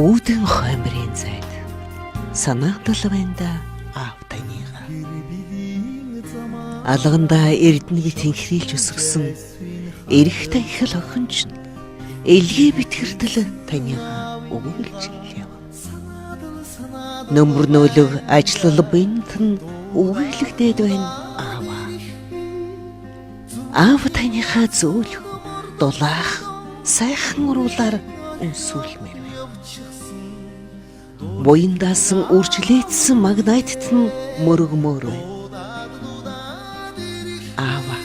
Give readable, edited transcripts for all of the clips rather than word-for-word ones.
Үүдэн хоймрын зайд санаатал байна да аав таныга. Алгандаа эрдэнэгийг тэнхрийлж өсгсөн эрх танхил охин чинь элгээ битгэртэл таныга өгүүлж яв. Нөмөр нөлөг ажиллал бэнтэн үгэлэгдээд байна аава. Аав таныхаа зөөлөх дулаах сайхан уруулаар үнсүүлмээр байна. Буяндаасан үржлээдсэн магнайтт нь мөрөгмөр байна. Аава,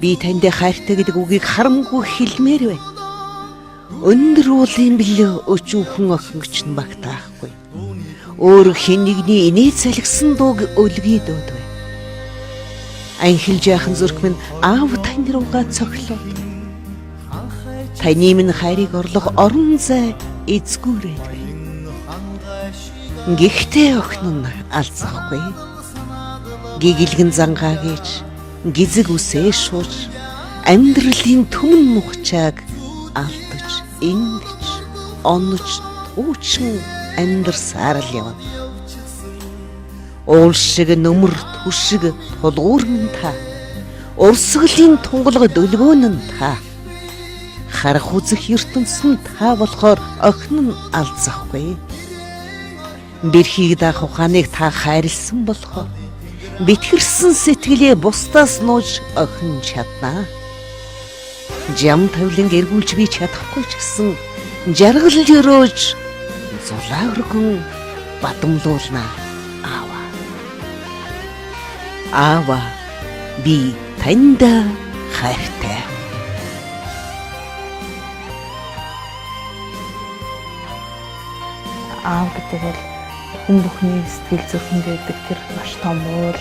би танд хайртай гэдэг үгийг харамгүй хэлмээр байна. Өндөр уулын бэлэг өчүүхэн охингч нь багтаахгүй. Өөр хэн нэгний инээд салгисан дууг өлгий дууд байна. Анхил жаахан зүрх минь аав тань руугаа цохилоод. Таны минь хайрыг орлох орон зай эзгүүрээд байна. Гэхдээ охин нь алзахгүй. Гэгэлгэн зангаа гэж гизэг үсээ шууж амьдралын түмэн мухчааг алдаж, эндэж, онож, туучин амьдрсаар л явна. Уул шиг нөмөр түшиг тулгуур минь та. Урсгалын тунгалаг дөлгөөн нь та. Харах үзэх ертөнц нь та болохоор охин нь алзахгүй. Бэрхийг даах ухааныг та хайрлсан болохоор битгэрсэн сэтгэлээ бусдаас нууж охин чаднаа. Жам тавилан эргүүлж би чадахгүй ч гэсэн жаргал өрөөж зулаа өргөн бадамлуулна аава. Аава, би танд хайртай. Аав гэдэг бол хүн бүхний сэтгэл зүрхэнд байдаг тэр маш том уул,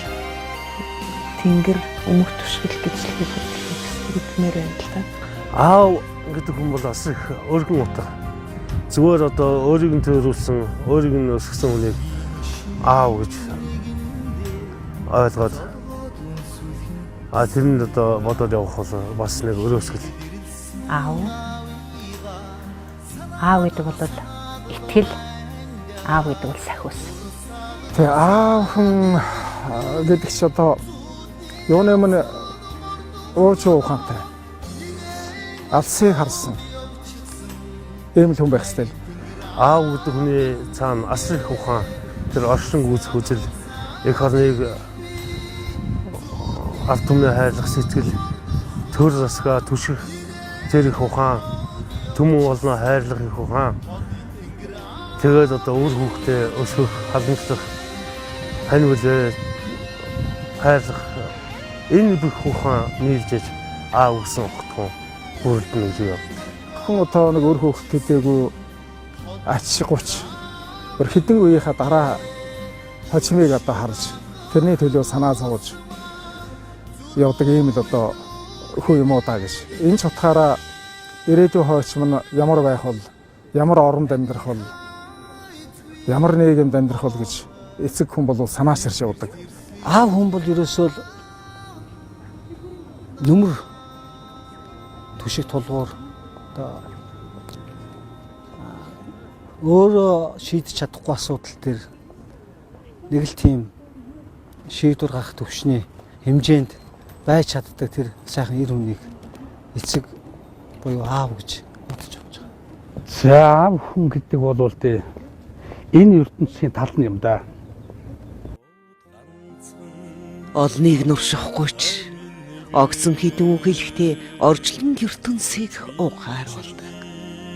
тэнгэр, өмөх түшгэл гэж л хэлмээр байна л та. Аав гэдэг хүн бол бас их өргөн утга. Зүгээр одоо өөрийг нь төрүүлсэн, өөрийг нь өсгсөн хүнийг аав гэж ойлгоод тэр нь одоо бодоод явах бол бас нэг өрөөсгөл. Аав. Аав гэдэг бол итгэл, аав гэдэг бол сахиус. Тэг аав хүн гэдэг чи одоо юуны өмнө ууч ухаантай. Алсыг харсан. Ийм л хүн байх хэрэгтэй. Аав гэдэг хүний цаана асар их ухаан, тэр оршин гүйцэх үзэл, эх орныг ард түмний хайрлах сэтгэл, төр засгаа түших тэр их ухаан, түмэн олноо хайрлах их ухаан. Тэгээд одоо үр хүүхдээ өсгөх, халамжлах, тань бүлээ хайрлах энэ бүх ухаан нийлжээж аав гэсэн ухтхан бүрдэнэ гэж юу. Хүн одоо нэг үр хүүхд төдийгүй ач 30 бүр хэдэн үеийнхаа дараа хожимыг одоо харж тэрний төлөө санаа зовж явдаг ийм л одоо хүү юм уу да гэж. Энэ ч утгаараа ирээдүйн хойч минь ямар байх бол, ямар оронд амьдрах бол, ямар нийгэмд амьдрах бол гэж эцэг хүн бол санаачирч явдаг. Аав хүн бол ерөөсөө л нүмер түшиг тулгуур одоо өөрөө шийдэж чадахгүй асуудал дээр нэг л тийм шийдвэр гаргах төвшний хэмжээнд байж чаддаг тэр сайхан эр хүнийг эцэг буюу аав гэж бодож авч байгаа. За аав хүн гэдэг бол тэ энэ ертөнцийн тал нь юм да. Олныг нуршихгүй ч огцон хідэн үг хэлэхдээ орчлон ертөнцийг ухааруулдаг.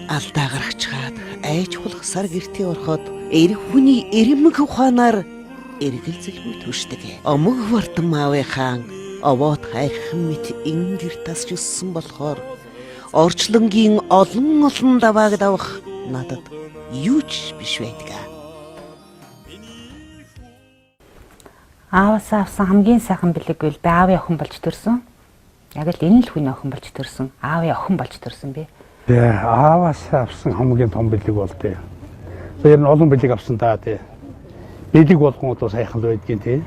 Алдаа гаргачхаад айж хулгасаар гэртээ ороход эр хүний эрэмэг ухаанаар эргэлзэлгүй түшдэг. Омог вартан аавынхаа овоот хайрхан мэт ингэр тасч өссөн болохоор орчлонгийн олон олон давааг давах надад юу ч биш байдаг. Ааваасаа авсан хамгийн сайхан бэлэг бол би аавын охин болж төрсөн. Яг л энэ л хүний охин болж төрсөн. Аавын охин болж төрсөн би. Тэ ааваасаа авсан хамгийн том бэлэг бол тэ. Тэр нь олон бэлэг авсан даа тэ. Бэлэг болгон одоо сайхан л байдгийн тэ.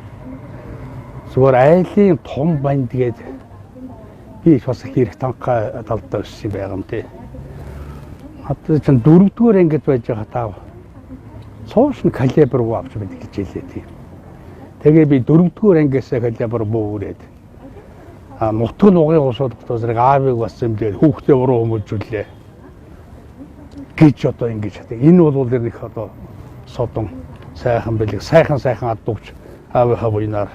Зүгээр айлын том банд гээд би их бас их эрх танхаа талдаа өссөн байгаа юм тэ. Надад чинь дөрөвдүгээр ангид байж байгаа тав. Цоошин калибр буу авч мэд гэж хэлээ тийм. Тэгээ би дөрөвдүгээр ангиасаа калибр буу үрээд а нутаг нугын усууд дотор зэрэг аавыг бас зэмлээд хүүхдээ уруу хүмүүжүүллээ гэж одоо ингэж. Энэ бол их одоо содон сайхан бэлэг сайхан сайхан адуугч аавынхаа буйнаар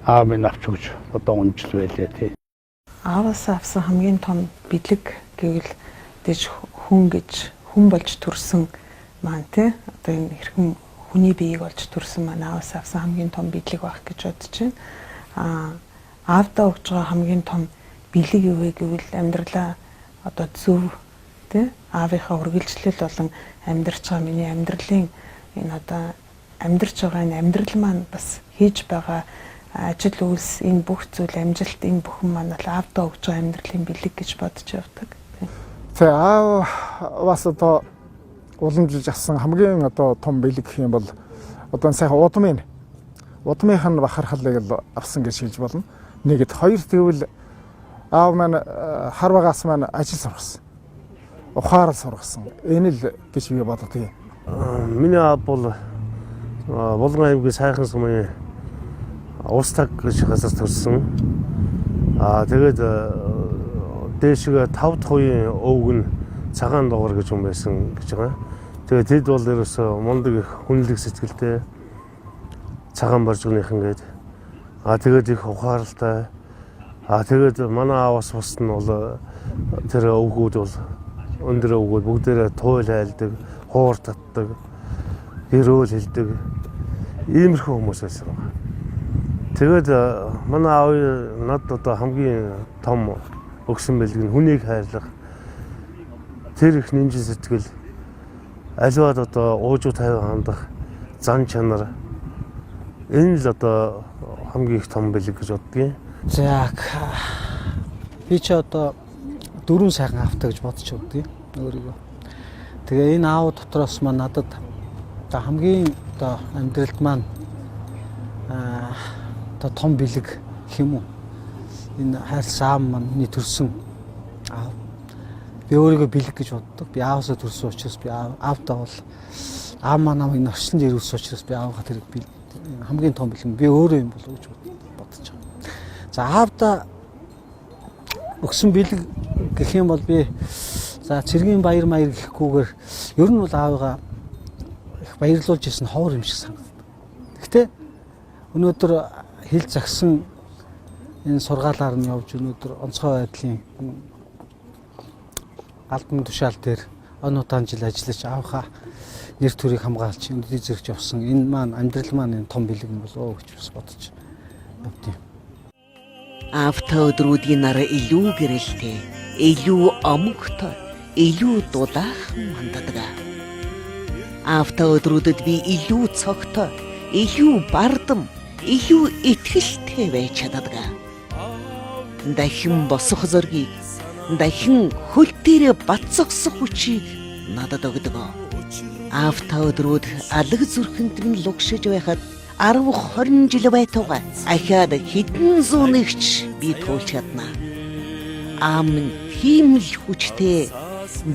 аав минь авч өгч одоо унжил байлээ тий. Ааваас авсан хамгийн том бэлэг гэвэл дэж хүн гэж хүн болж төрсөн маань тий. Одоо энэ хэрхэн хүний биеийг олж төрсөн маань ааваас авсан хамгийн том бэлэг байх гэж бодож байна. Аа аавдаа өгч байгаа хамгийн том бэлэг юу вэ гэвэл амьдралаа одоо зөв тий аавынхаа үргэлжлэл болон амьдарч байгаа миний амьдралын энэ одоо амьдарч байгаа энэ амьдрал маань бас хийж байгаа ажил үйлс энэ бүх зүйл амжилт энэ бүхэн маань бол аавдаа өгч байгаа амьдралын бэлэг гэж бодож явдаг. Тэгээ ааваас одоо уламжилж авсан хамгийн одоо том бэлэг гэх юм бол одоо сайхан удмын удмынх нь бахархалыг л авсан гэж хэлж болно. Нэгэд хоёр тэгвэл аав маань хар багаас маань ажил сургасан. Ухаарал сургасан. Энэ л гэж би боддог юм. Миний аав бол Булган аймгийн сайхан сумын Ус таг гэж газар төрсэн. Аа тэгээд дээшгээ 5 дахь үеийн өвөг нь цагаан дугаар гэж юм байсан гэж байгаа. Тэгээд тэд бол ерөөсөө мундаг их хүнлэг сэтгэлтэй цагаан боржгоныхан гээд аа тэгээд их ухаалтай. Аа тэгээд манай аавас бус нь бол тэр өвгүүд бол өндөр өвгүүд бүгдээрээ туйл айлдаг, хуур татдаг, гэрөөл хэлдэг иймэрхүү хүмүүс байсан байна. Тэгээд манай аав над одоо хамгийн том өгсөн бэлэг нь хүнийг хайрлах тэр их нэмжин сэтгэл аливаад одоо уужуу тайван хандах зан чанар энэ л одоо хамгийн их том бэлэг гэж боддгийн. За би чи одоо дөрвөн сайхан аавтай гэж бодож явдгийг өөрийгөө. Тэгээ энэ аав дотроос маань надад одоо хамгийн одоо амьдралд маань одоо том бэлэг гэх юм уу? Энэ хайрлсан аав маань миний төрсөн аав. Би өөрийгөө бэлэг гэж боддог. Би аавсаа төрсөн учраас би аавтаа бол аав маань намайг энэ орчлон дээр ирүүлсэн учраас би аавгаа тэр хамгийн том бэлэг би өөрөө юм болов гэж бодож байгаа. За аавда өгсөн бэлэг гэх юм бол би за цэргийн баяр маяр гэхгүйгээр ер нь бол аавыгаа их баярлуулж ирсэн ховор юм шиг санагддаг. Гэхдээ өнөөдөр хил загсан энэ сургаалаар нь явж өнөөдөр онцгой байдлын албан тушаал дээр он удаан жил ажиллаж аавынхаа нэр төрийг хамгаалж өндөдий зэрэгч явсан энэ маань амьдрал маань энэ том бэлэг юм болов уу гэж бас бодож явдیں۔ Аавтай өдрүүдийн нар илүү гэрэлтэй, илүү омогтой, илүү дулаахан ханддаг. Аавтай өдрүүдэд би илүү цогтой, илүү бардам, илүү итгэлтэй байж чаддаг. Дахин босох зоригийг, дахин хөл дээрээ бат зогсох хүчийг надад өгдөг. Аавтай өдрүүд алаг зүрхэнд минь лугшиж байхад 10 20 жил байтугай ахиад хэдэн зуун нэгч би туулж чадна. Аав минь тийм л хүчтэй,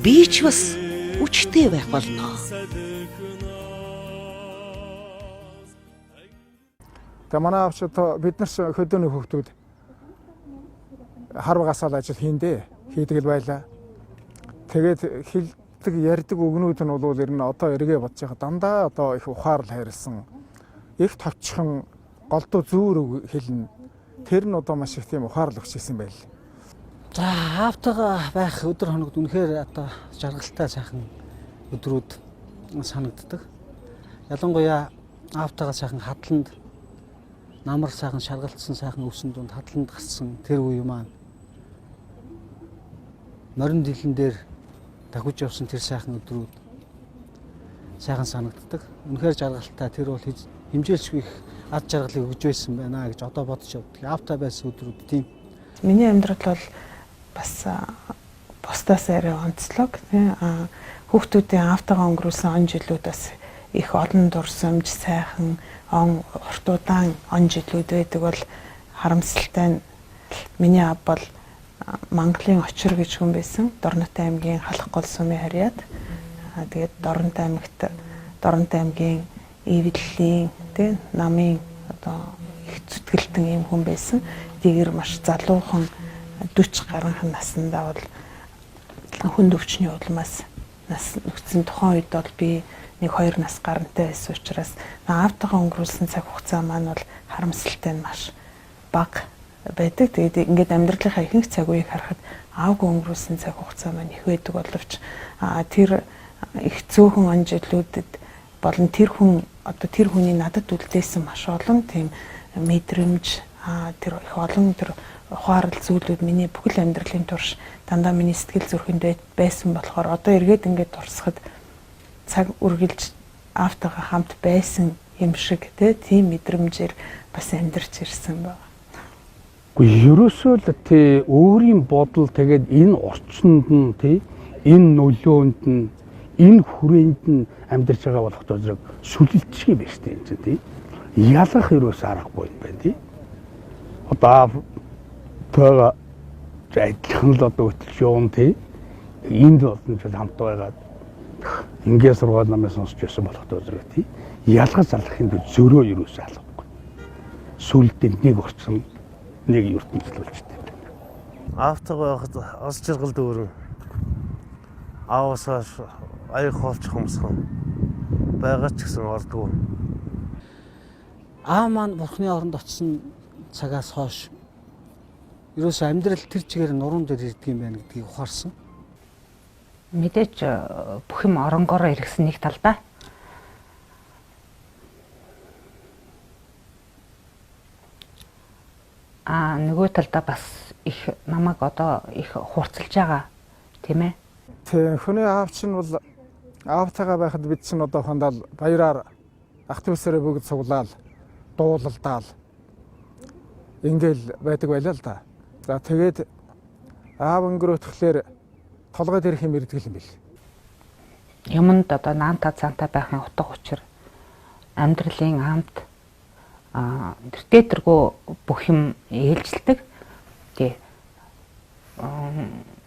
би ч бас хүчтэй байх болно. Тэгээ манай аав чи одоо бид нар ч хөдөөний хүүхдүүд хар багасаа л ажил хийндэ хийдэг л байлаа. Тэгээд хэлдэг ярьдаг үгнүүд нь бол ер нь одоо эргээ бодож байгаа дандаа одоо их ухаарл хайрлсан их товчхон голдуу зүүр үг хэлнэ. Тэр нь одоо маш их тийм ухаарл өгч ирсэн байл. За аавтайгаа байх өдөр хоногд үнэхээр одоо жаргалтай сайхан өдрүүд санагддаг. Ялангуяа аавтайгаа сайхан хадланд намар сайхан шаргалтсан сайхан өвсөн дунд хадланд гарсан тэр үе маань морин дэлэн дээр давхиж явсан тэр сайхан өдрүүд сайхан санагддаг. Үнэхээр жаргалтай тэр бол хэмжээлшгүй их ад жаргалыг өгж байсан байна гэж одоо бодож явдаг. Аавтай байсан өдрүүд тийм. Миний амьдрал бол бас бусдаас арай онцлог тий. Хүүхдүүдийн аавтайгаа өнгөрүүлсэн он жилүүд бас их олон дурсамж, сайхан он урт удаан он жилүүд байдаг бол харамсалтай нь миний аав бол Монголын очир гэж хүн байсан. Дорнот аймгийн Халах гол сумын харьяат. Тэгээд Дорнот аймагт Дорнот аймгийн Ивэллийн тий намын одоо их зүтгэлтэн ийм хүн байсан. Тэгэр маш залуухан 40 гаруйхан наснда бол хүнд өвчний улмаас нас нүцсэн. Тухайн үед бол би нэг 2 нас гарантай байсан учраас аавтайгаа өнгөрүүлсэн цаг хугацаа маань бол харамсалтай нь маш бага байдаг. Тэгээд ингээд амьдралынхаа ихэнх цаг үеийг харахад аавгүй өнгөрүүлсэн цаг хугацаа маань их байдаг боловч тэр их цөөхөн он жилүүдэд болон тэр хүн одоо тэр хүний надад үлдээсэн маш олон тийм мэдрэмж, тэр их олон тэр ухаарал зүйлүүд миний бүхэл амьдралын турш дандаа миний сэтгэл зүрхэнд байсан болохоор одоо эргээд ингээд дурсахад цаг үргэлж аавтайгаа хамт байсан юм шиг тийм мэдрэмжээр бас амьдарч ирсэн байна. Гэхдээ ерөөсөө л тий өөрийн бодол тэгээд энэ орчинд нь тий энэ нөлөөнд нь энэ хүрээнд нь амьдарч байгаа болох зэрэг сүлэлчих юм байна шүү дээ энэ чинь тий. Ялах ерөөсөө аргагүй юм байна тий. Одоо тойгоо адилхан л одоо хөтөлж явна тий. Энд олон жил хамт байгаад ингээ сургаал намайг сонсч байсан болох зэрэг тий. Ялгаж залахын тулд зөрөө ерөөсөө алахгүй. Сүлдээ нэг орчин нэг ертөнцийн болчтой юм байна. Аавтайгаа байхад аз жаргал дүүрэн аавсаа аяг хоолчих юмсан байгаа ч гэсэн ордгоо. Аав маань бурхны оронд очсон цагаас хойш ерөөсөө амьдрал тэр чигээр нуруунд дээр ирдэг юм байна гэдгийг ухаарсан. Мэдээж бүх юм оронгороо эргэсэн нэг талдаа. Нөгөө талдаа бас их намайг одоо их хурцлж байгаа тийм ээ. Тийм, хүний аав чинь бол аавтайгаа байхад бид чинь одоо хондаал баяраар ах дүүсээрээ бүгд цуглаал дуулалдаал ингээл байдаг байлаа л да. За тэгээд аав өнгөрөөтхлөөр толгой дээрх юм ирдэг юм бил. Юмд одоо наанта цаанта байхын утга учир амьдралын амт тэртээ тэргүү бүх юм ээлжилдэг. Тий.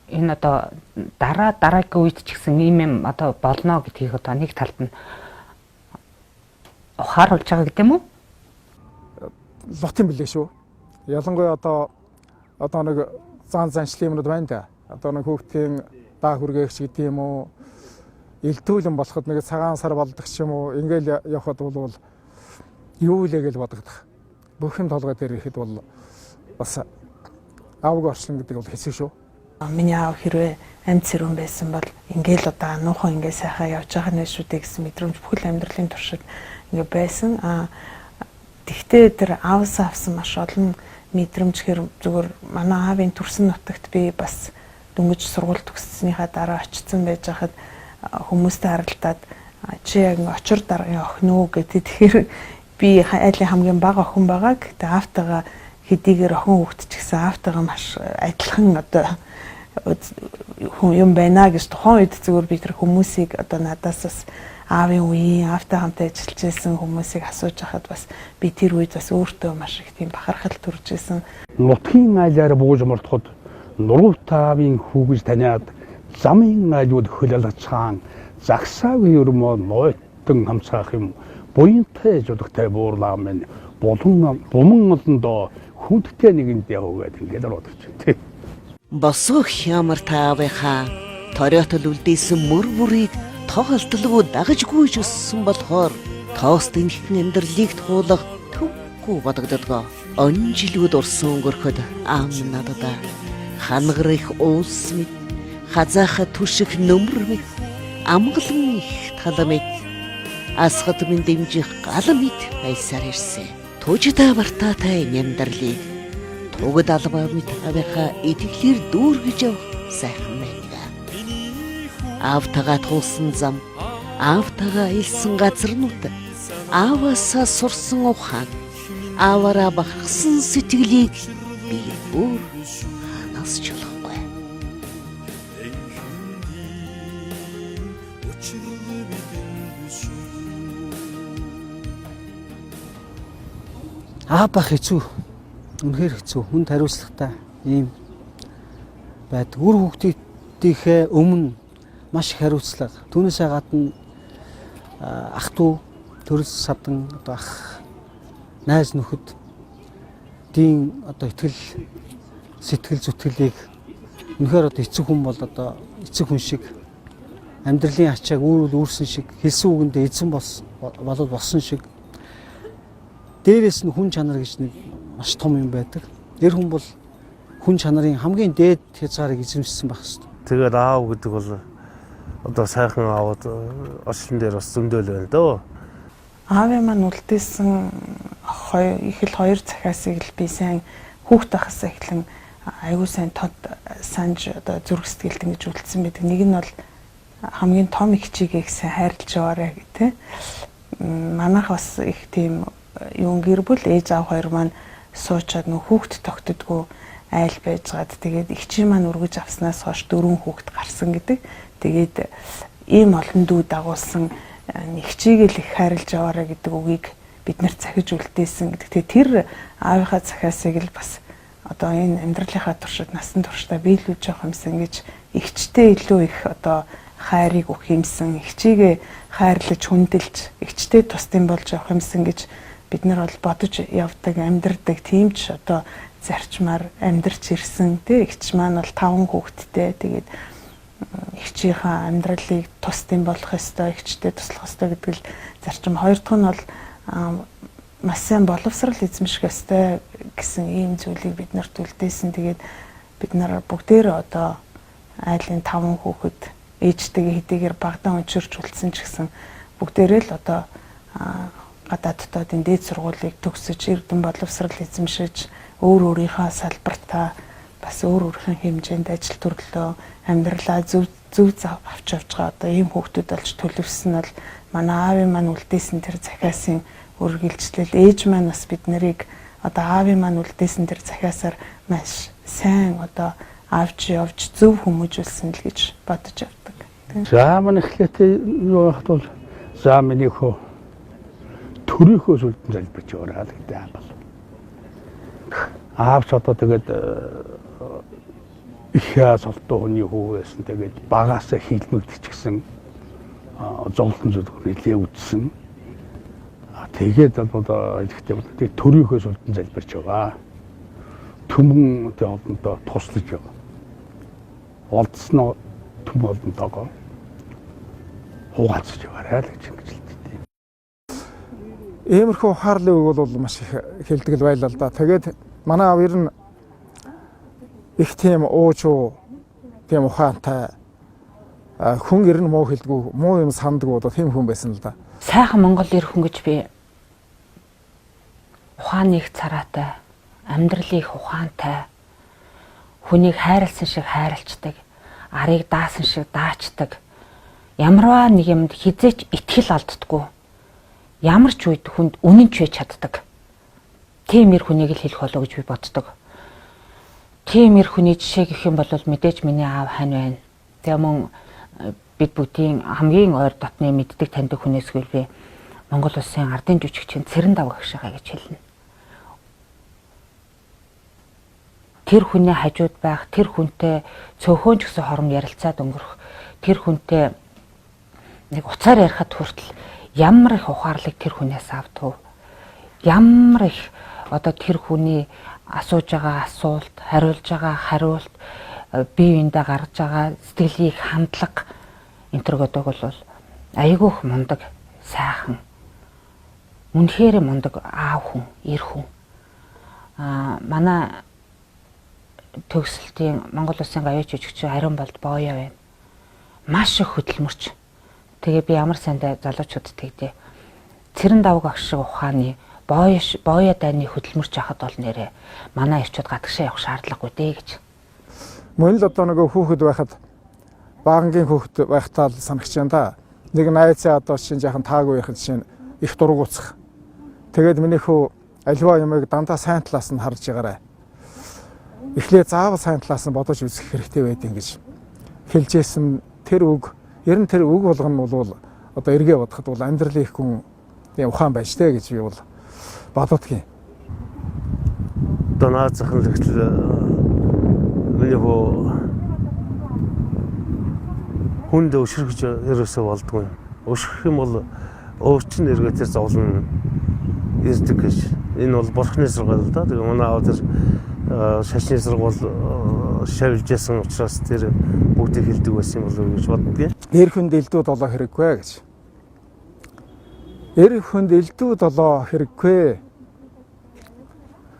Энэ одоо дараа дараагийн үед ч гэсэн ийм юм одоо болно гэдгийг одоо нэг талд нь ухааруулж байгаа гэдэг юм уу? Лот юм билээ шүү. Ялангуяа одоо нэг зан заншлын юмнууд байна да. Одоо нэг хүүхдийн даа хүргээгч гэдэг юм уу? Элдүүлэн болоход нэг цагаан сар болдог ч юм уу? Ингээл явхад бол юу лээ гэж бодогдох. Бүх юм толгой дээр ирэхэд бол бас аавг орчлон гэдэг бол хэцүү шүү. Миний аав хэрвээ амьд сэрүүн байсан бол ингээл одоо ануухан ингээ сайхан явж байгаа нэ шүү дээ гэсэн мэдрэмж бүхэл амьдралын туршид ингээ байсан. Тэгтээ тэр аавсаа авсан маш олон мэдрэмж хэр зүгээр манай аавын төрсөн нутагт би бас дөнгөж сургууль төгссөнийхаа дараа очсон байж хахад хүмүүстэй харалдаад чи яг ингээ очир даргын охин уу гэдэг. Тэгэхээр би айлын хамгийн бага охин байгаа. Гэтэ аавтайгаа хэдийгээр охин хүүхэд ч гэсэн аавтайгаа маш адилхан одоо хүн юм байна гэж тухайн үед зүгээр би тэр хүмүүсийг одоо надаас бас аавын үеийн аавтай хамт ажиллаж байсан хүмүүсийг асууж хахад бас би тэр үед бас өөртөө маш их тийм бахархал төрж исэн. Нутгийн айлаар бууж мортоход нуруу таавын хүүгэж таниад замын айлууд хөл алгацгаан загсаагүй өрмөө нойтон хамцаах юм буянтай жудагтай буурлаа минь булан буман олондоо хүндтэй нэгэнд яв гэдэг ингээд ороод ирж байна. Босгох ямар таавынхаа ториотол үлдээсэн мөр бүрийг тоглолтолгүй дагаж гүйж өссөн болохоор тоос дэнхэн амьдралыг туулах төвгүй бодогдодгоо. Он жилүүд урсан өнгөрөхөд аав минь надад хангар их уус мэт, хазаахад түших нөмөр мэт, амгалан их тал мэт, асгад минь дэмжих гал мэт байсаар ирсэн. Тужидаа бартаатай амьдралыг тугад албаа мэт авийнхаа итгэлээр дүүргэж явах сайхан байдаг. Аавтайгаа туулсан зам, аавтайгаа аялсан газарнууд, ааваасаа сурсан ухаан, ааваараа бахархсан сэтгэлийг би өөр ханаас ч болохгүй. Аав бах хэцүү. Үнэхээр хэцүү. Хүнд хариуцлагатай ийм байдаг. Үр хүүхдийнхээ өмнө маш их хариуцлага. Түүнээсээ гадна ах トゥ төрөл садан одоо ах найз нөхөд дийн одоо итгэл сэтгэл зүтгэлийг үнэхээр одоо эцэг хүн бол одоо эцэг хүн шиг амьдралын ачааг үүрэл үүрсэн шиг хэлсэн үгэндээ эзэн болол болсон шиг дээрээс нь хүн чанар гэж нэг маш том юм байдаг. Эр хүн бол хүн чанарын хамгийн дээд хязгаарыг эзэмшсэн байх ёстой. Тэгээд аав гэдэг бол одоо сайхан аавууд орчлон дээр бас зөндөөл байна дөө. Аавын маань үлдээсэн их л хоёр захиасыг л би сайн хүүхд байхасаа эхлэн аягүй сайн тод санаж одоо зүрх сэтгэлд ингэж үлдсэн байдаг. Нэг нь бол хамгийн том эгчийгээ их сайн хайрлаж яваарай гэх тээ. Манайх бас их тийм юун гэр бүл ээж аав хоёр маань суучаад нөх хүүхд тогтдоггүй айл байжгаад тэгээд эгчийн маань өргөж авснаас хойш 4 хүүхд гарсан гэдэг. Тэгээд ийм олон дүү дагуулсан эгчийг л их хайрлаж яваарай гэдэг үгийг бид нарт захиж үлдээсэн гэдэг. Тэгээд тэр аавынхаа захиасыг л бас одоо энэ амьдралынхаа туршид насан туршдаа биелүүлж явах юмсан гэж эгчтэй илүү их одоо хайрыг өгөх юмсан, эгчийгээ хайрлаж хүндэлж, эгчтэй тусдын болж явах юмсан гэж бид нар бол бодож явдаг, амьдрдаг тийм ч одоо зарчмаар амьдрч ирсэн тий. Эгч маань бол 5 хүүхэдтэй. Тэгээд эгчийнхаа амьдралыг тусдын болох ёстой, эгчтэй туслах ёстой гэдэг л зарчим. Хоёр дахь нь бол маш сайн боловсрал эзэмших ёстой гэсэн ийм зүйлийг бид нарт үлдээсэн. Тэгээд бид нар бүгдээр одоо айлын 5 хүүхэд ээжтэйгээ хэдийгээр багадан өнчөрч үлдсэн ч гэсэн бүгдээрээ л одоо гадаад дотоодын дээд сургуулийг төгсөж, эрдэм боловсрал эзэмшиж, өөр өөрийнхөө салбартаа бас өөр өөрийнхөө хэмжээнд ажил төрлөө амьдралаа зөв зөв зав авч явж байгаа одоо ийм хүүхдүүд болж төлөвсөн бол манай аавын маань үлдээсэн тэр захиасын үргэлжлэл. Ээж маань бас бид нарыг одоо аавын маань үлдээсэн тэр захиасаар маш сайн одоо авч явж зөв хүмүүжүүлсэн л гэж бодож явдаг. За маань эхлээд юу байхад бол за миний хөө төрийнхөө сүлдэн залбирч яваарай л гэдэг аав бол. Аав ч одоо тэгээд их солтоо хүний хүү байсан. Тэгээд багаасаа хилмигдчихсэн зовлон зүрх нэлээ үтсэн. Тэгээд одоо хэлэхдээ тэгээд төрийнхөө сүлдэн залбирч байгаа. Түмэн тэг олондоо туслаж байгаа. Олдсноо түмэн олонтойгоо хуваалцаж яваарай л гэж ингэж хэлдэг. Иймэрхүү ухаарлын үг бол маш их хэлдэг л байлаа л да. Тэгээд манай аав ер нь их тийм уужуу, тийм ухаантай хүн ер нь муу хэлдэггүй, муу юм санддаг одоо тийм хүн байсан л да. Сайхан Монгол эр хүн гэж би ухааны их цараатай, амьдралын их ухаантай, хүнийг хайрлсан шиг хайрлцдаг, арыг даасан шиг даачдаг, ямарваа нэг юмд хизээч итгэл алддаггүй, ямар ч үед хүнд үнэн ч байж чаддаг. Тийм эр хүнийг л хэлэх болов гэж би боддог. Тийм эр хүний жишээ гэх юм бол мэдээж миний аав хань байна. Тэгээ мөн бид бүгдийн хамгийн ойр дотны мэддэг таньдаг хүнээс би Монгол улсын ардын жүжигчин Цэрэндав гагшаага гэж хэлнэ. Тэр хүний хажууд байх, тэр хүнтэй цөөхөн ч гэсэн хором ярилцаад өнгөрөх, тэр хүнтэй нэг уцаар ярихад хүртэл ямар их ухаарлыг тэр хүнээс авдав. Ямар их одоо тэр хүний асууж байгаа асуулт, хариулж байгаа хариулт, бие биендээ гаргаж байгаа сэтгэлийг хандлага энэ төр гэдэг бол айгүйх мундаг, сайхан. Үнэхээр мундаг аав хүн, эр хүн. Манай төгсөлтийн Монгол улсын гавьяач жүжигчин Ариун болд Бооё байна. Маш их хөдөлмөрч. Тэгээ би ямар сайндаа залуучууд тэгдэ. Цэрэндавг агш шиг ухааны Бооё дайны хөдөлмөрч хахад бол нэрээ манай эрчүүд гадагшаа явах шаардлагагүй дээ гэж. Мөн л одоо нөгөө хүүхэд байхад багангийн хүүхэд байхдаа л санагч юм да. Нэг найзаа одоо чинь жаахан таагүй байхад чинь их дургуутсах. Тэгээд миний хүү альва юмыг дандаа сайн талаас нь харж байгаарай. Эхлээ заавал сайн талаас нь бодож үзэх хэрэгтэй байдیں гэж хэлжсэн тэр үг, ер нь тэр үг болгоно бол одоо эргээ бодоход бол амьдралын их гүн тийм ухаан байж тээ гэж би бол боддгийн. Одоо наад зах нь тэгтэл миний хүү Хүнд өшөрөх ерөөсөө болдгүй. Өшөрөх юм бол өөр чинь эргээ тэр зовлон ирдэг гэж. Энэ бол бурхны сургаал л да. Тэгээ манай аав тэр шашны сургуул шавилж ясан учраас тэр бүгдийг хэлдэг байсан юм болов уу гэж боддгийн. Эр хүнд элдүү долоо хэрэггүй гэж. Эр хүнд элдүү долоо хэрэггүй.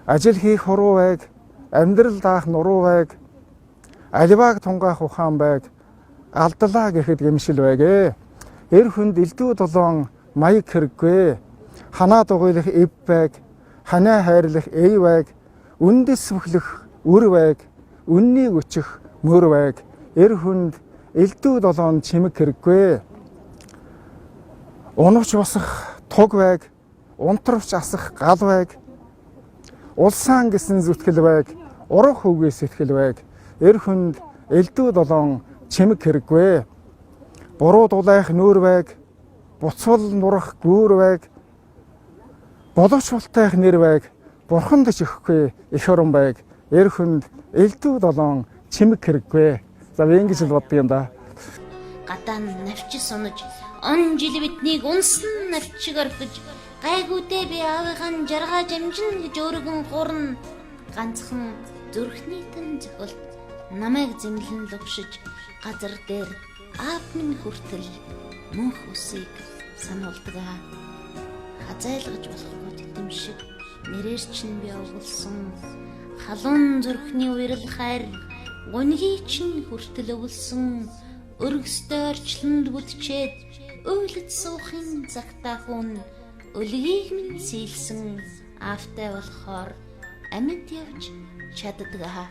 Ажил хийх хуруу байг, амьдрал даах нуруу байг, аливааг тунгаах ухаан байг, алдлаа гэхэд гэмшил байг. Эр хүнд элдүү долоон маяг хэрэггүй. Ханаа дугуйлах эв байг, ханаа хайрлах эй байг, үндэс бүхлэх үр байг, үннийг өчих мөр байг. Эр хүнд элдүү долоон чимэг хэрэггүй. Унавч босох туг байг, унтравч асах гал байг, улсаан гэсэн зүтгэл байг, урах хүүгээ сэтгэл байг. Эр хүнд элдүү долоон чимэг хэрэггүй. Буруу дулайх нүүр байг, буцвал нурах гүүр байг, боловч бултайх нэр байг, бурханд ч өгөхгүй эх орон байг. Эр хүнд элдүү долоон чимэг хэрэггүй. За би ингэж л боддог юм да. Гадаа навчис унаж, он жил биднийг унсан навчиг орхиж, гайгүйдээ би аавынхаа жаргаа жамжин гэж өргөн гурна. Ганцхан зүрхний тэн зохилт намайг зэмлэн лугшиж, газар дээр аав минь хүртэл мөнх усыг сануулдаг. Хазайлгаж болохгүй тэтэм шиг нэрээр чинь би овголсон. Халуун зүрхний уярл хайр гуньгийн чинь хүртэл өвлсөн. Өргөстэй орчлонд бүдчээд уйлд суухын цагтаа хүн өлгийг минь сийлсэн аавтай болохоор амьд явж чаддаг.